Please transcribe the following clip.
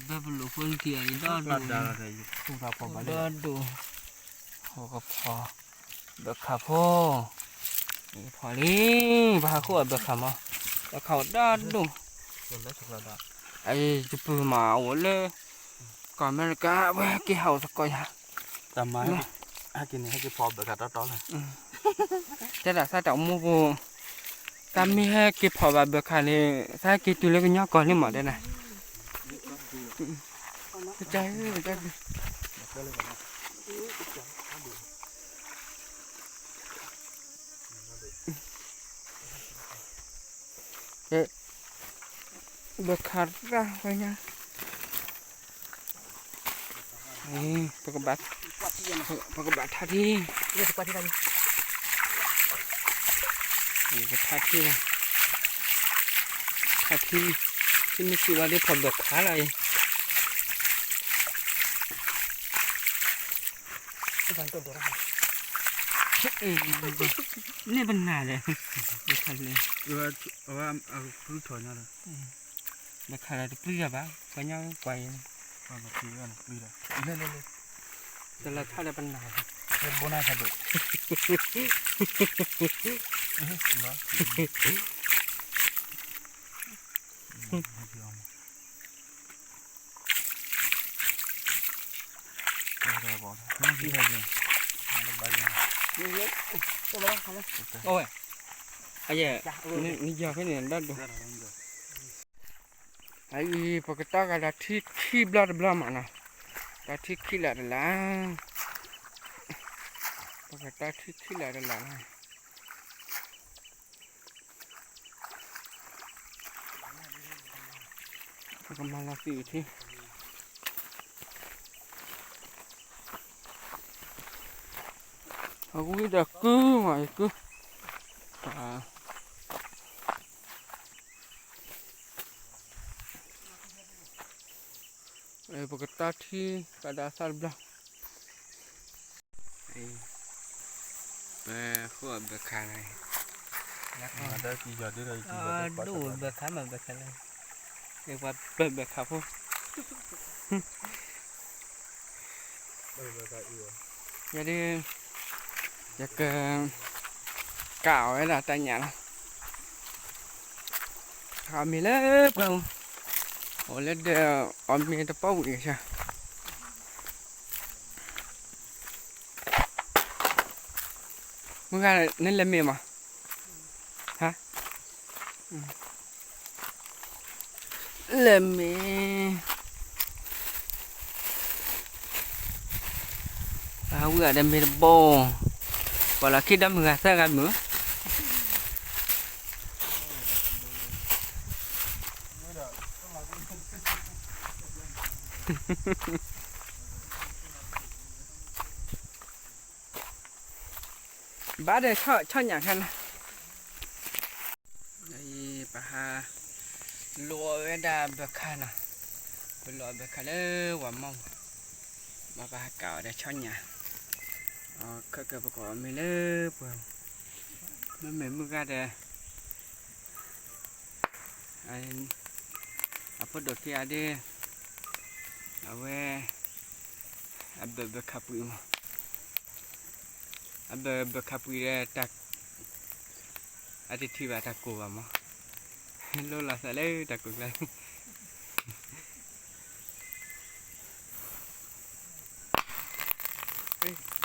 ဖဲပလိာ်ဖိလံၤအံၤ ဒီဒိၣ်, ဒီဒိၣ်, ဟိကဖီ, ဘၢခးဖိ, ဖီလံ, ပဟးဃုအီၣ်ဘၢခးမး, ဘၢခးအိၣ်ဒီဒိၣ်, ယပုၢ်မးအိၣ်လၢ ကီၢ်အမဲရကၤ ဝဲက့ၤဟးအိၣ်သကိးယၤ, တမၤ, ဟဲက့ၤန့ၣ် ဟဲက့ၤဖီဘၢခးတီတီလီၤ, တဲဒၣ်သးတၢ်အိၣ်မူပူၤ, သးမ့ၢ်ဟဲက့ၤဖီၣ်ဘၣ်ဘၢခးန့ၣ် သးဟဲက့ၤတုၤလၢကညီကီၢ်လံမး တဲဒၣ်, က, ဘၢခးရၣ်ဝဲညါ, ပကဘၣ်, ပကဘၣ်ထါထံ, ပထါထံ, ထါထံ, ထံမ့ၢ်စံးဘၣ်ဒီးဖီၣ်ဘၢခးလီၤအံၤ, န့ၣ်ပနၢ်လဲၣ်, ဘၢခးလၢတပျံၤတၢ်ဘၣ်, ပှၤညီကွၢ်အံၤ, တလၢထါဒီးပနၢ်, ဘိနၢ်ဆၣ်ဒိၣ် အဝဲ, အယဲၢ်, နယီၤဖဲန့ၣ်ဒၣ်ဒိၣ်, အအံၤ ပကတီဂၤဒီးထံခံဘျီတဘျီမးနီၤ, ဒီးထံခံလၢ်တလၢ်, ပကတီထံခံလၢ်တလၢ်လီၤ. ပကမၤလီၤသံးထံ, အဝံဒီးကုမး ယကု, ပကတီထံကဒီးသၣ်တဘျီ, ပဃုအီၣ်ဘၢခးလီၤ, ဒိၣ်ဘၢခးမးဘၢခးလီၤ, ပှၤပျၢၢ်ဘၢခးဖိ, ယဒုး, ယက, ကးအီၣ်ဝဲဒၣ်တၢ်ညၣ်လီၤ. အီၣ်မ့ၤလၢပှၢ်ပူၤ, အိၣ်လၢဒၢး, အီၣ်မ့ၤတပီပူၤအံၤဆၢ, မုၢ်ဂၤ နလဲၤမ့ၢ်မး, ဟါ, လဲၤမ့ၢ်, ပဟးဝံအီၣ်ဒီးမ့ၤတဘိ, ပှၤလီၤခံဒီးမုၢ်ဂၤသၢဂၤမုၢ် ဘၣ်ဒီးဆီၣ်ညၣ်ခဲလၢာ်, ပဟးလိာ်အီၣ်ဝဲဒၣ်ဘၢခးနီၤ, ပလိာ်အီၣ်ဘၢခးလၢဝၤမီၢ်, ဘၣ်ပဟးကးအီၣ်ဒီးဆီၣ်ညၣ်, ခဲကၢၢ်ပကအီၣ်မ့ၤလၢပှၢ်, မ့မ့ၢ်မုၢ်ဂၤဒီး အဖိဒိၣ်ခံဂၤဒီး အဝဲ အဘၢၣ်ဘၢၣ်ခးပှံာ်မး, အဘၢၣ်ဘၢၣ်ခးပှံာ်ဒီး အတထံၣ်ဘၣ်တၢ်ကိၢ်ဘၣ်မး, လိလီၤသးလၢတၢ်ကိၢ်ကျါ, အ့